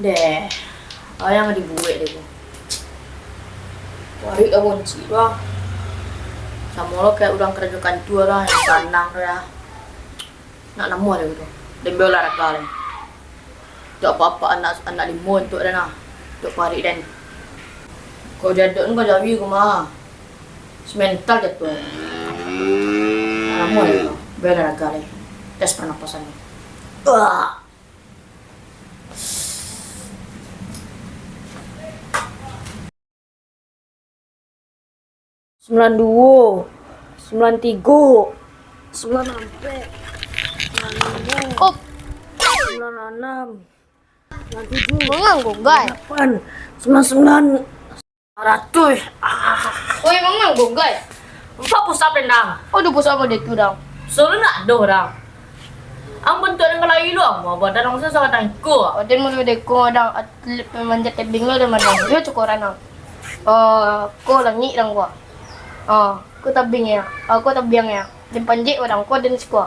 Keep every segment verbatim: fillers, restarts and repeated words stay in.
Deh, ayang dibuek deh tu. Tarik lah kunci tu ah. Samo lo kayak urang karajo kantua lah, yang tanang tu ya. Nak namo deh tu. Dembel olahraga deh. Dak apo-apo anak, anak limo untuak den ah. Untuak parik den. Kau jadok ni kau jawi ko mah. Semental jatuah. Nak namo deh tu. Dembel olahraga deh. Tes pernapasan deh. Uah. Sembilan duo, sembilan tigo, sembilan ampek, sembilan limo, Op. Sembilan anam, sembilan tujuh, Mangang gonggai. Sembilan lapan, sembilan sembilan, saratus. Ah. Oi, mangang gonggai. Empat pusap den, Dang. Aduh, pusap apo dek tu, Dang? Solo nak doh, Dang. Ang bantuak den kalai lu, ang. Badan ang susah batangko. Badan mulu deko, Dang. Atlet pemanjat tebing lo, Dang, Dang. Yo, cukuran, Dang. Ah, ko langik, Dang, ko. Ah, ko tabing ya. Ah, ko tabiang ya. Den panjek, Dang, ko den siko.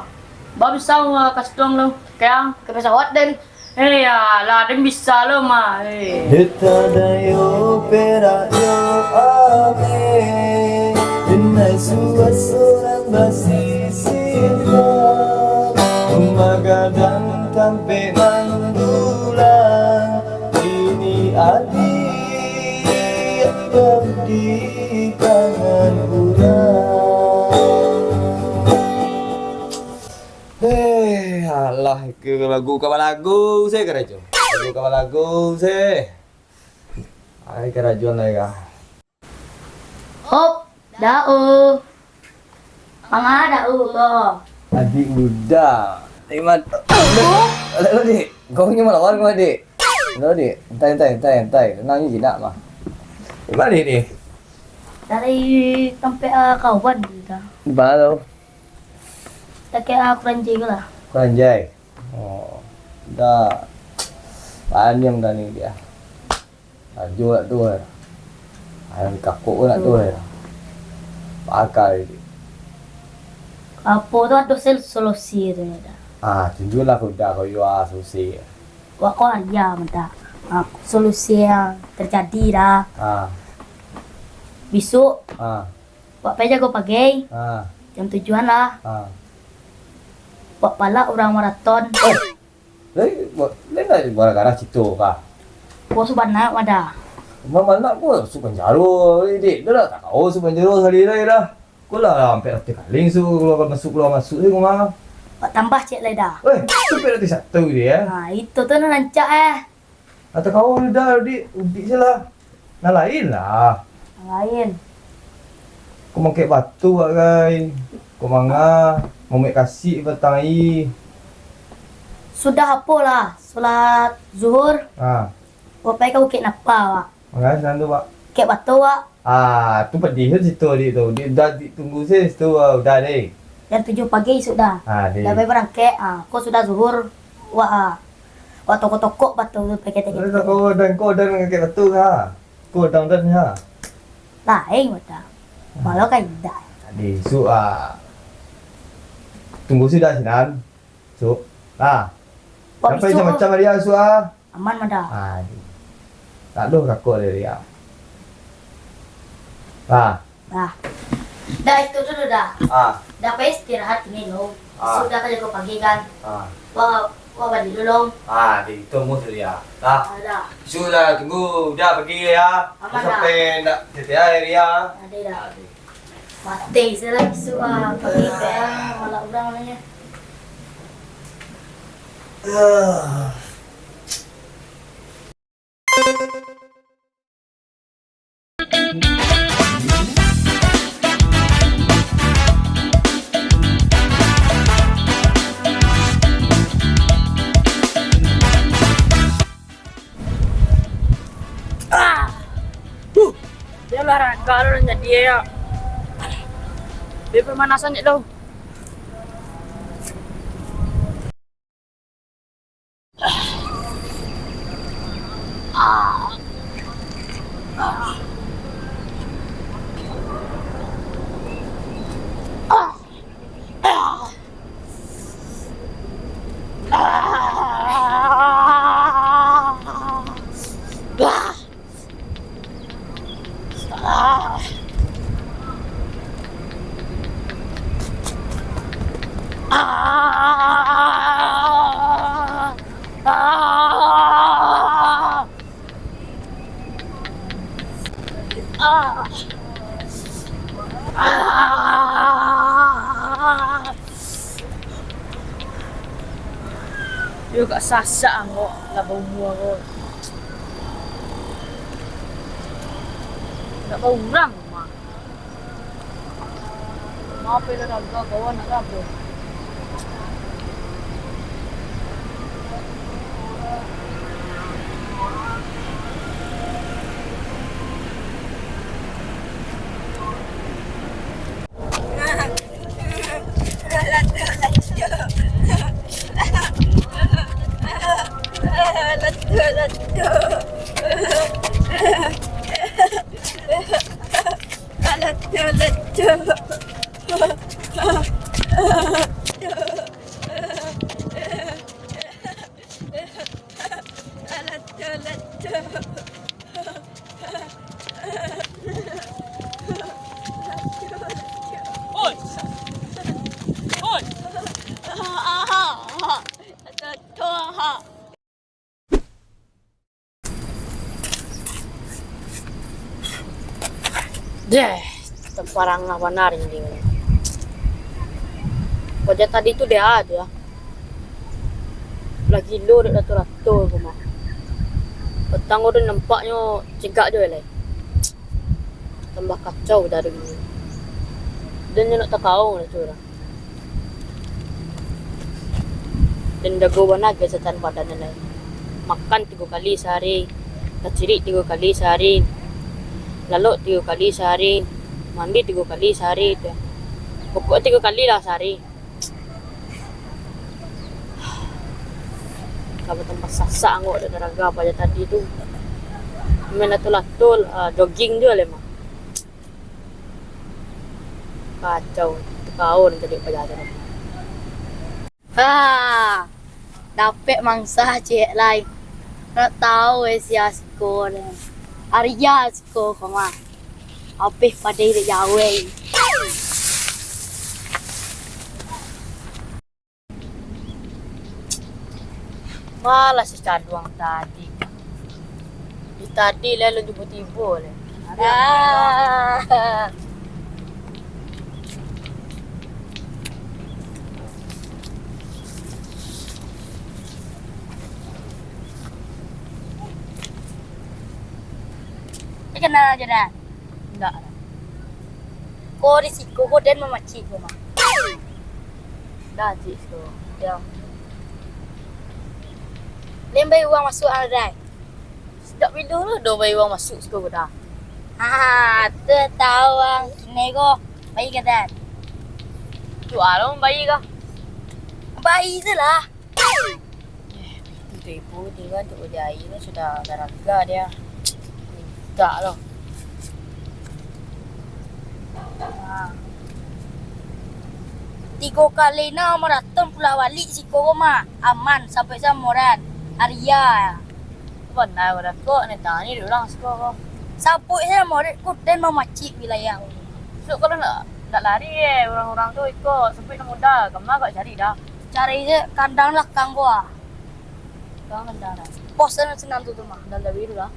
Ba bisa, ah, kastong lo. Kayang. Ke pesawat, den. Eh, alah, den bisa lo mah, eh. Hita dayo perak yo ame, inai suas surang basisi. Rumah gadang tampek manggulang, ini adik yang di tangan urang. Eh, alah, ke lagu ka balagu se karajo. Lagu ka balagu se. Ai, karajo lai ka. Hop, Dau. Manga Dau ko? Adik muda. Iman. Adik. Kau ni malawan kau, adik. Enggak, adik. Entai, entai, entai, entai. Tenang je, jinak mah. Iman, adik ni. Dari tampek, ah, kawan kita. Di mana tu? Takek, ah, Kuranjai ko lah. Kuranjai. Oh, dah. Paniang dah ni dia. Ajo nak tu, eh. Ayam kakok pun nak tu, eh. Pakal je. Apo tu ado sel-, solusi tu, ya, dah. Ah, tunjuklah kuda kau yo, ah, solusi. Wak ko aja minta. Ah, solusi yang terjadi dah. Ah. Besok. Ah. Wak pai jago pagi. Ha. Jam tujuan lah. Ha. Wak palak urang maraton. Eh, lai, lai nak bara-gara cito ka? Ko subanak mah dah. Mamanak ko masuk panjaro, Dik. Dah lah tak kau masuk panjaro sahari lai dah. Ko lah, lah ampek ratih kaling su, keluar masuk, keluar masuk se ko mah. Wak tambah ciek lai dah. Eh, tu ampek ratih satu je, eh. Ha, itu tu nan rancak, eh. Atau kau udah, Dik, udik je lah. Nah, lain lah. Nan lain. Kau mangkek batu, Wak, gai. Kau manga, mamuek kasik batang aia. Sudah apo lah, solat zuhur. Ha. Wak pai ka Bukik Napa, Wak. Manga sinan tu, Wak. Kek batu, Wak. Ah, tu pedih tu situ, Dik, tu. Dik, dah, Dik, tunggu se situ, ah, udah, deh. Jam tujuh pagi sudah. Ah, deh. Dah pai barangkek, ah, ko sudah zuhur, Wak, ah. Wak tokok-tokok batu tu pakai tekek. Kau dan, kau dan ngakek batu ka? Kau dan, dan, ha? Lain, Wak, dah. Malah kan indak. Deh, su, ah. Tunggu sudah sinan. Su. Nah. Wak sampai bisuak, macam-macam hari, ah, su, ah. Aman mah dah. Ah, di. Tak doh kakok dari, ah. Ah. Dah. Dah itu dulu dah. Ah. Dah pai istirahat kini lo. Ah. Sudah ka jago pagi kan. Ah. Wak, wak bali dulu lo. Ah, di itu mus dari, ah. Dah. Ah, dah. Sudah tunggu, dah pagi ya. Aman dah. Sampai ndak tetiak hari ya. Ada dah. Ah, di. Mati se lah bisuak, ah, pagi pe, ah, malak urang lah, ya. Ah! Huh! Dia olahraga lo nan jadi, ya. Dia pemanasan je lo. Yo, agak sasak angok lah baumua ko. Nak baurang mah. Maaf, lah raga kawan nak raga. Oi! Oi! Deh, taparangah bana dinding. Paja tadi tu deh aja. Lah gilo dek rato-rato ko mah. Patang ko tu nampaknyo cegak jo lai. Tambah kacau dari ini. Dan nyo nak takaung lah tu urang. Dan jago bana kesehatan badan lai. Makan tigo kali sahari, tacirik tigo kali sahari, lalok tigo kali sahari, mandi tigo kali sahari tu. Pokok tigo kali lah sahari. Ka batambah sasak angok dek raga paja tadi tu. Main latul-latul, ah, jogging juo lai mah. Kacau, tu kawan tadi paja tu. Ha, dapek mangsa ciek lai. Nak tahu eh sia siko ni. Arya siko ko mah. Abih padai dek jawai. Malah si caduang tadi. Di tadi lah alun tibo-tibo lah. Ah. Eh, kenal aja dah. Indak lah. Ko di siko ko den mamacik ko mah. Dah, cik, siko. Yo. Lem bai uang masuk ah, dai. Sejak bilo lah dah bai uang masuk siko ko dah. Ha, tu tahu ang kini ko. Bai ka, dan? Tu alo bai ka? Bai tu lah. Eh, itu ibu tinggal tu bajai lah sudah garaga dia. Minta lah. Ha. Tigo kali nah maraton pulang balik siko ko mah. Aman sampai samoran. Arya. Bana ko dah kok, ni tani dek urang siko ko. Sabuik sajo model ko den mamacik wilayah ko. Sok kalau nak, nak lari eh, urang-urang tu iko, sabuik nan mudah, kama kok cari dah. Cari se kandang lakang ko ah. Kandang dah. Pos nan sinan tu, tu mah. Kandang dari tu lah.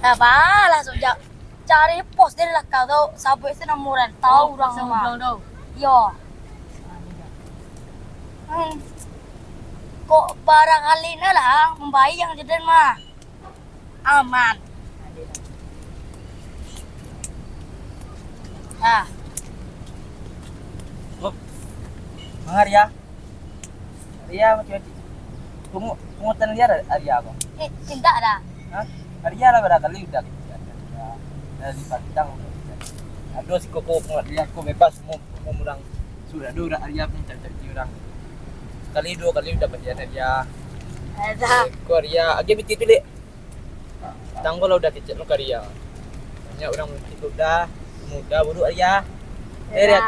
Dah balah sojak. Cari pos dari lakang tu, sabuik se nan mudah, tahu urang mah. Ujung tu. Yo. Hmm. Kok barangkali nah lah, mambayang je den mah. Aman. Ah. Oh. Mangar ya. Arya macam-macam. Pungu-, pungutan liar Arya ko? Eh, indak dah. Hah? Arya lah barangkali udah kecek. Dari pantang udah kecek. Ado siko ko pungutan liar ko bebas umum, umum urang. Sudah ado urang Arya pun cari-cari urang. Sekali duo kali udah bagian Arya. Ada. Ko Arya, agiah biti tu, Lek. Tanggo lah udah kecek lo ka Arya. Banyak urang mungkin udah, muda buruk Arya. Eh, Arya.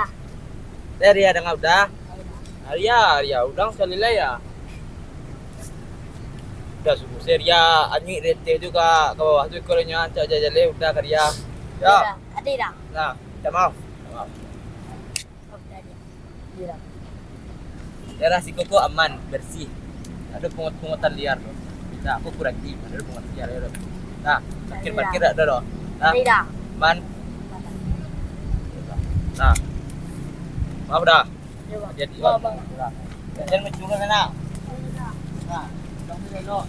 Eh, Arya, danga udah. Arya, Arya, ulang sakali lai ya. Udah subuh se Arya, anyuik reteh tu ka, ka bawah tu, iko nyo ancak jaleh, udah ka Arya. Ya. Ado dah. Nah, minta maaf. Minta maaf. Daerah siko ko aman, bersih. Ado pungut-pungutan liar tu. Bisa aku kurati, ado pungutan liar tu. Nah, parkir-parkir dak ado doh. Nah, aman. Nah. Maaf dah. Jadi, maaf, maaf. Jangan mencuri sana. Nah, jangan dulu.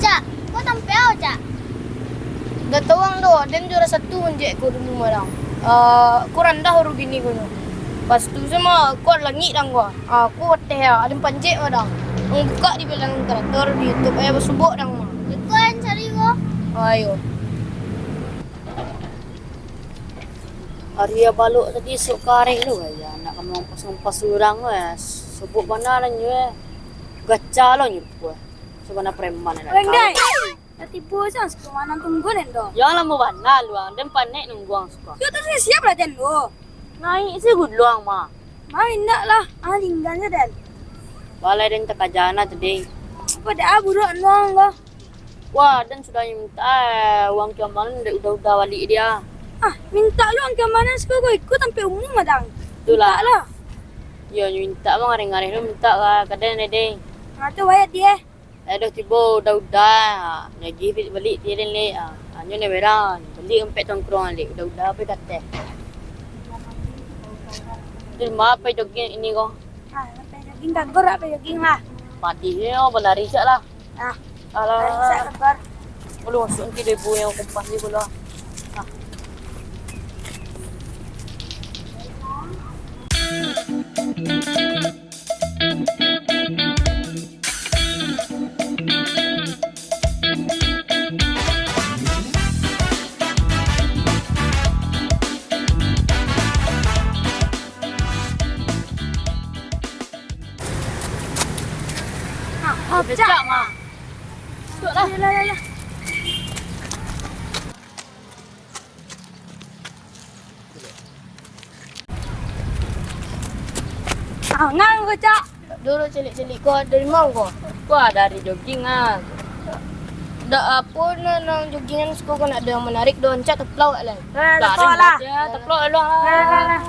Cak, ko tampek au, Cak? Dak tau ang doh, den juara satu manjek ko dulu mah dang. Eh, ko randah urang bini ko nyo. Pas tu samo ko langik dang ko. Ah, ko wateh ya, aden panjek mah dang. Ang buka di belakang traktor di YouTube, eh, basubuak dang mah. Iko an cari ko. Ayo. Ari balok tadi sok karek tu, ya, nak ka mampas-mampas urang tu, ya. Sobok bana lah nyo, ya. Gaca lo nyo tu, ya. Sok bana preman, ya. Weh, Dai. Lah tibo se ang siko, manang tunggu den doh. Yo lamo bana lu ang, den panek nunggu ang siko. Yo, tu siap lah den doh. Naik se guluang mah. Mah indak lah, ah, linggan se den. Balai den takajana tadi. Apo dak buruak nuang doh. Wah, den sudah minta, eh, uang keamanan, udah, udah balik dia. Ah, minta lu uang keamanan siko ko iko sampai umum adang. Itulah. Minta lah. Yo, nyo minta mah ngareh-ngareh lu minta ka, ka den deh. Ah, tu bayar dia. Eh, dah tibo udah-udah. Lagi balik dia den lek. Ah, nyo ni berang. Balik ampek tongkrong lek. Udah-udah apo kateh. Tu maaf pai jogging ini ko. Ah, pai jogging kagor, pai jogging lah. Mati je, oh, berlari cak lah. Ah, alah. Bisa sabar. Aduh, masuk nanti deh, Bu, yang kumpas ni pula. Ah. Ah, ah, pecah. Pecah, Ma. Duduklah. Yalah, yalah. Ah, ngan ko, Cak. Dulu cilik-cilik ko dari ma ko? Ko dari jogging ah. Dak apo nan, nan joggingan siko ko nak ado yang menarik doh, Cak, taplok lah. Nah, taplok lah. Taplok lah. Nah, nah, nah.